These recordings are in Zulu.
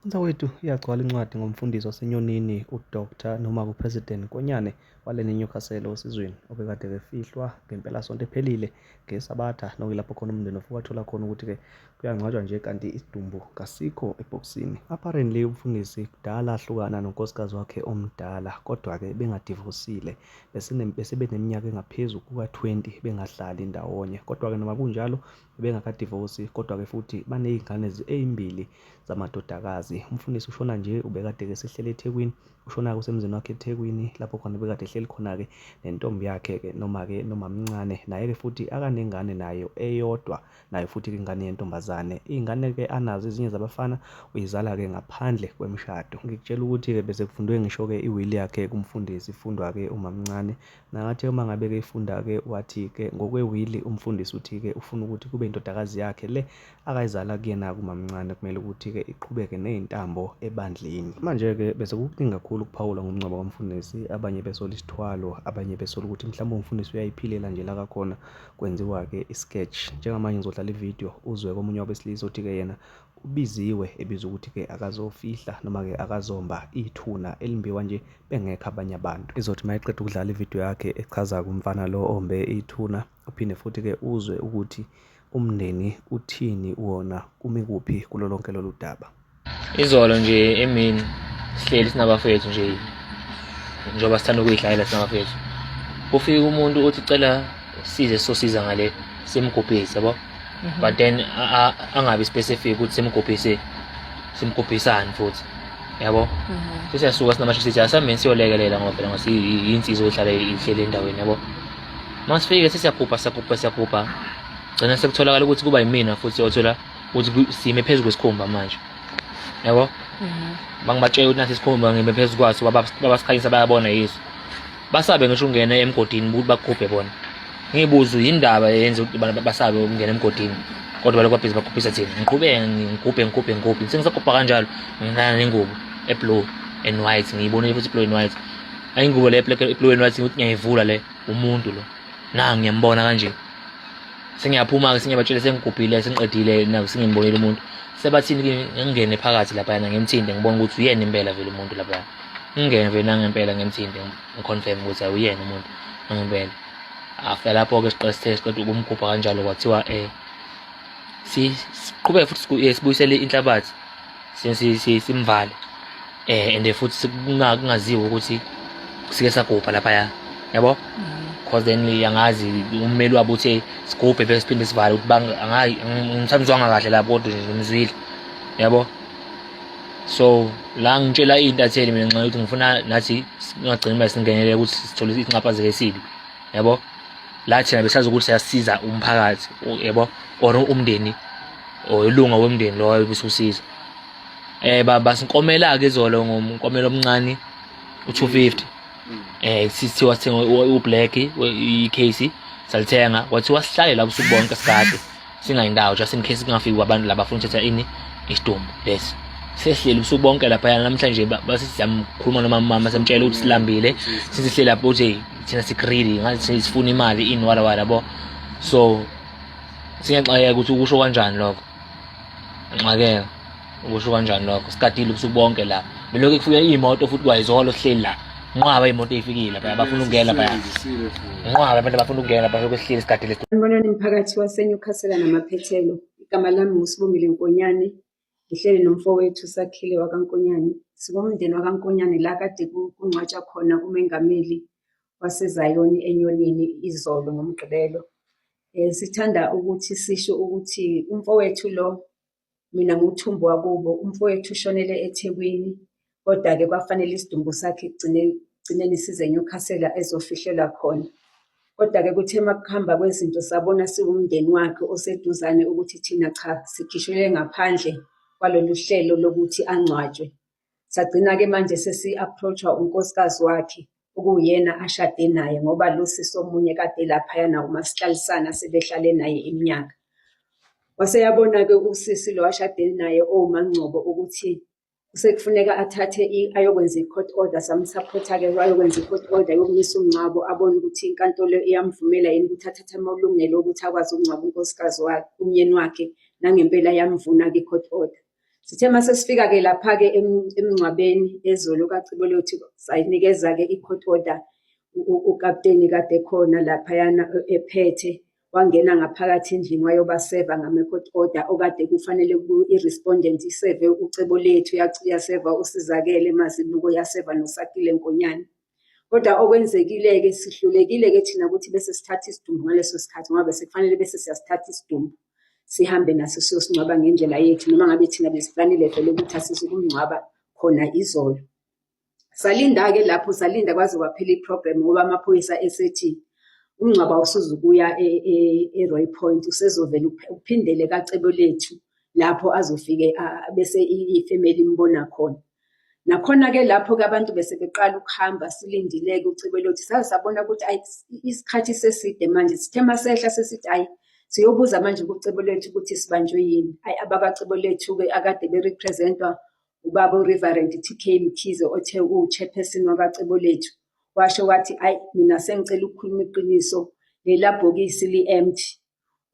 Mfowethu, iyagcwala incwadi ngomfundisi waseNyonini uDr noma uPresident Nkonyane walena eNewcastle Osizweni obekade efihlwa ngempelasonto ephelile ngeSabatha, nokuyilapho khona umndeni ufike wathola khona ukuthi-ke kuyangcwatshwa nje kanti isidumbu kasikho ebhokisini. Apparently umfundisi kudala ahlukana nonkosikazi wakhe omdala, kodwa-ke bengadivosile, bese beneminyaka engaphezu kuka-20 bengahlali ndawonye. Kodwa-ke noma kunjalo bebengakadivosi, kodwa-ke futhi baney'ngane ey'mbili zamadodakazi. Umfundisi ushona nje ubekade-ke esehleli eThekwini, ushona-ke usemzini wakhe eThekwini, lapho khona ubekade ehleli khona-ke nentombi yakhe-ke noma-ke nomamncane, naye-ke futhi akanengane nayo eyodwa, nayo futhi-ke ingane yentombazane. Iy'ngane-ke anazo ezinye zabafana uyizala-ke ngaphandle kwemishado. Ngikutshela ukuthi-ke bese kufundwe ngisho-ke iwili yakhe kumfundisi, ifundwa-ke umamncane. Nangathi uma ngabe-ke ifunda-ke wathi-ke ngokwewili umfundisi uthi-ke ufuna ukuthi kube indodakazi yakhe le akayizala kuyena kumamncane kumele ukuthi-ke iqhubeke ney'ntambo ebandleni. Manje-ke bese kukuningi kakhulu ukuphawula ngomngcwabo kamfundisi, abanye besola isithwalo, abanye besola ukuthi mhlawumbe umfundisi uyayiphilela nje la kakhona kwenziwa-ke i-sketch. Njengamanje ngizodlala ividiyo uzwe komunye wabesilisa othi-ke yena ubiziwe ebizwa ukuthi-ke akazofihla noma-ke akazomba ithuna elimbiwa nje bengekho abanye abantu. Izothi uma eqeda ukudlala ividiyo yakhe echaza kumfana lo ombe ithuna, uphinde futhi-ke uzwe ukuthi umndeni uthini wona kumi kuphi kulo lonke lolu daba. Izolo nje emini sihleli sinabafethu nje, njengoba sithanda ukuyidlalela sinabafethu, kufika umuntu uthi cela size sosiza ngale simgubhise, yabo, but then angabi specific ukuthi simgubhise simgubhisani futhi, yabo. Sesiyasuka sinamasho sithi asameni siyolekelela ngoba phela ngasiyinsizwa ehlala ihleli endaweni, yabo. Masifike sesiyagubha, siyagubha, siyagubha, gcina sekutholakala ukuthi kuba yimina futhi othola ukuthi sime phezu kwesikhumba manje, yabo. Bangibatshela ukuthi nasi isikhumba, ngime phezu kwaso, babasikhanyisa, bayabona yiso, basabe ngisho ungena emgodini ukuthi bagubhe bona. Ngibuze yindaba eyenza ukuthi basabe ukungena emgodini, kodwa balokhu babhizi bagubhisa thina. Ngiqhubeke ngigubhe, ngigubhe, ngigubhe, sengisagubha kanjalo, ngingana nengubo e-blue and white, ngiyibonile futhi blue and white. Ayingubo le blue and white, ukuthi ngiyayivula le, umuntu lo na ngiyambona kanje. Sengiyaphuma-ke, sengiyabatshela sengigubhile, sengiqedile, naku sengimbonile umuntu. Sebathini kimi? Ngingene phakathi laphayana, ngimthinte, ngibone ukuthi uyena impela vele umuntu laphaya. Ngingene vele nangempela, ngimthinte, ngiconfirm ukuthi uyena umuntu nangempela. After lapho-ke siqale sithe siqeda ukumgubha kanjalo, kwathiwa siqhubeke futhi sibuyisele inhlabathi, simvale, and futhi kungaziwa ukuthi sike sagubha laphaya, yabo, cause then angazi ummeli wabo uthe sigubhe bese siphinde sivale ukuthi angayi ngisamzwanga kahle lapho, kodwa nje ngimzwile, yabo. So la ngitshela iy'ntatheli mina nxa ukuthi ngifuna nathi singagcini manje singenelele ukuthi sithole isinxaphazeko esibi, yabo. La thina besazi ukuthi siyasiza umphakathi, yabo, or umndeni or ilunga womndeni loyo bese usiza. Basinkomela-ke izolo ngomkomelo omncane u-250, sithiwa sithenga u-black i-case, salithenga, kwathiwa sihlale la ubusuku bonke sigade singayindawo just in case kungafiki kwabantu laba bafuna ukuthatha ini isidumbu lesi. Sesihleli ubusuku bonke laphayana. Namhlanje basithi siyamkhuluma noma mama, samtshela ukuthi silambile, sithi sihleli lapho, uthi thina si-greedy, ngathi sifuna imali ini wala wala, yabo. So singaxakeka ukuthi ukusho kanjani lokho, nxakeka ukusho kanjani lokho. Sigadile ubusuku bonke la, belokhu kufika iy'moto futhi kwayizolo sihleli la, nqwaba iy'moto ey'fikile lapha bafuna ukungena lapha, nqwaba abantu abafuna ukungena lapha, lokhu sihleli sigadile. Sanibonani mphakathi waseNewcastle namaphethelo. Igama lami nguSibongile Nkonyane. Ngihleli nomfowethu Sakhile wakaNkonyane. Sikumndeni wakaNkonyane la kade kungcwatshwa khona umengameli waseZayoni eNyonini izolo ngoMgqibelo. Sithanda ukuthi sisho ukuthi umfowethu lo, mina nguthumbu wakubo, umfowethu ushonele eThekwini, kodwa-ke kwafanele isidumbu sakhe ekugcineni size eNewcastle ezofihlelwa khona. Kodwa-ke kuthe uma kuhamba kwezinto sabona siwumndeni wakhe oseduzane ukuthi thina cha, sikhishelwe ngaphandle kwalolu hlelo lokuthi angcwatshwe. Sagcina-ke manje sesi-approach-wa unkosikazi wakhe okuwuyena ashade naye, ngoba lo sisi omunye kade laphayana umasihlalisana sebehlale naye iminyaka. Waseyabona-ke usisi lo ashade naye owuMaNgcobo ukuthi sekufuneka athathe ayokwenza i-court order. Samsaphotha-ke wayokwenza i-court order yokumisa umngcwabo, abone ukuthi inkantolo iyamvumela yini ukuthi athathe amalungelo okuthi akwazi ukungcwaba unkosikazi wakhe, umyeni wakhe. Nangempela yamvuna-ke i-court order. Sithe uma sesifika-ke lapha-ke emngcwabeni ezolo kaCibolethu sayinikeza-ke i-court order ukapteni kade ekhona laphayana ephethe wangena ngaphakathi endlini wayobaseva ngama-court order okade kufanele i-respondent iseve uCebolethu yaseva uSizakele Mazibuko yaseva noSakile Nkonyane. Kodwa okwenzekile-ke sihlulekile-ke thina ukuthi bese sithatha isidumbu ngaleso sikhathi ngoba bese kufanele bese siyasithatha isidumbu sihambe naso siyosingcwaba ngendlela yethu noma ngabe thina besiplanile vele ukuthi asizukumngcwaba khona izolo. Salinda-ke lapho salinda kwaze kwaphela i-program ngoba amaphoyisa esethi umngcwabo awusuzukuya e-Roy Point usezovele uphindele kaCebolethu lapho azofike bese ifemeli imbona khona. Nakhona-ke lapho-ke abantu bese beqala ukuhamba silindile-ke uCebolethu saze sabona ukuthi ayi isikhathi seside manje. Sithe masehla sesithi ayi siyobuza manje kuCebolethu ukuthi sibanjwe yini. Ayi abakaCebolethu-ke akade be-represent-wa ubaba uReverend TK Mkhize othe uwu-chairperson wakaCebolethu washo wathi ayi mina sengicela ukukhuluma iqiniso lela bhokisi li-empty.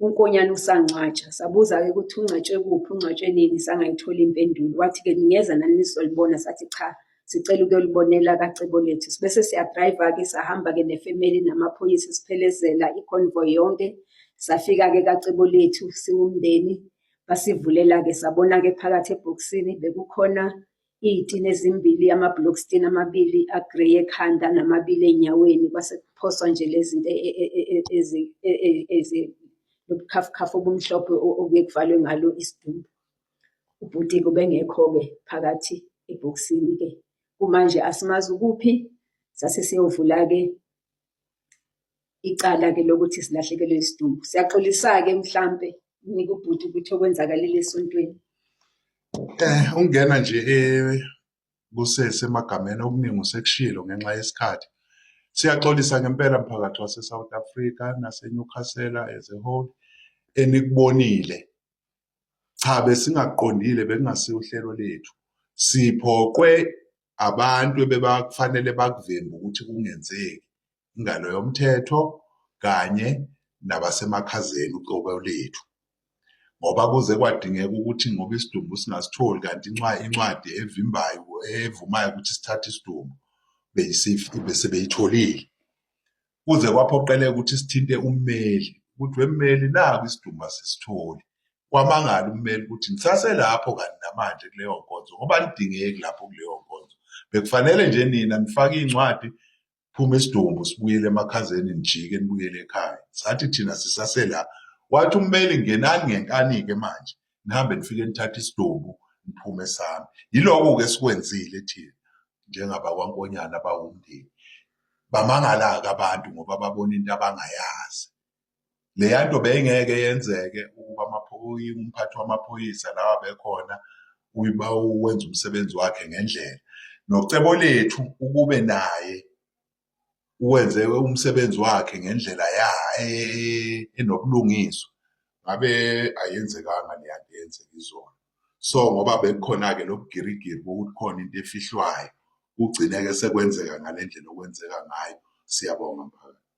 UNkonyane usangcwatsha. Sabuza-ke ukuthi ungcwatshwe kuphi, ungcwatshwe nini, sangayithola impendulo. Wathi-ke ningeza nani nizolibona, sathi cha, sicela ukuyolibonela kaCebolethu. Sibese siyadrayiva-ke sahamba-ke nefemeli namaphoyisa siphelezela i-convoy yonke. Safika-ke kaCebolethu siwumndeni, basivulela-ke sabona-ke phakathi ebhokisini bekukhona iy'tini ezimbili, ama-block steen amabili a-grey ekhanda namabili ey'nyaweni, kwase kuphoswa nje lezi zinto lobukhafukhafu obumhlophe okuye kuvalwe ngalo isidumbu. Ubhuti-ke ubengekho-ke phakathi ebhokisini-ke. Kumanje asimazi ukuphi, sase siyovula-ke icala-ke lokuthi silahlekelwe isidumbu. Siyaxolisa-ke mhlampe nika ubhuti ukuthi okwenzakalile esontweni. Ungena nje kusese emagameni okuningi usekushilo ngenxa yesikhathi. Siyaxolisa ngempela mphakathi wase-South Africa nase-Newcastle as a whole enikubonile. Cha besingakuqondile bekungasiwo uhlelo lethu. Siphoqwe abantu ebebakufanele bakuvimbe ukuthi kungenzeki. Ingalo yomthetho kanye nabasemakhazeni uqobo lethu. Ngoba kuze kwadingeka ukuthi ngoba isidumbu singasitholi kanti incwadi evimbayo evumayo ukuthi sithathe isidumbu bese beyitholile. Kuze kwaphoqeleka ukuthi sithinte ummeli ukuthi wemmeli naku isidumbu asisitholi. Kwamangala ummeli ukuthi nisaselapho kanti namanje kuleyo nkonzo ngoba anidingeki lapho kuleyo nkonzo. Bekufanele nje nina nifake iy'ncwadi phume isidumbu sibuyele emakhazeni nijike nibuyele ekhaya. Sathi thina sisasela. Wathi ummeli ngenani ngenkani-ke manje nihambe nifike nithathe isidumbu niphume sami. Yiloko-ke esikwenzile thina njengabakwaNkonyane abawumndeni. Bamangala-ke abantu ngoba babona into abangayazi. Leya nto beyingeke yenzeke ukuba umphathi wamaphoyisa lawa abekhona wenza umsebenzi wakhe ngendlela. Nocebolethu ukube naye uwenze umsebenzi wakhe ngendlela enobulungiswa ngabe ayenzekanga leya nto eyenzeka izolo. So ngoba bekukhona-ke lobugirigiri bokuthi khona into efihlwayo, kugcine-ke sekwenzeka ngale ndlela okwenzeka ngayo. Siyabonga mphakathi.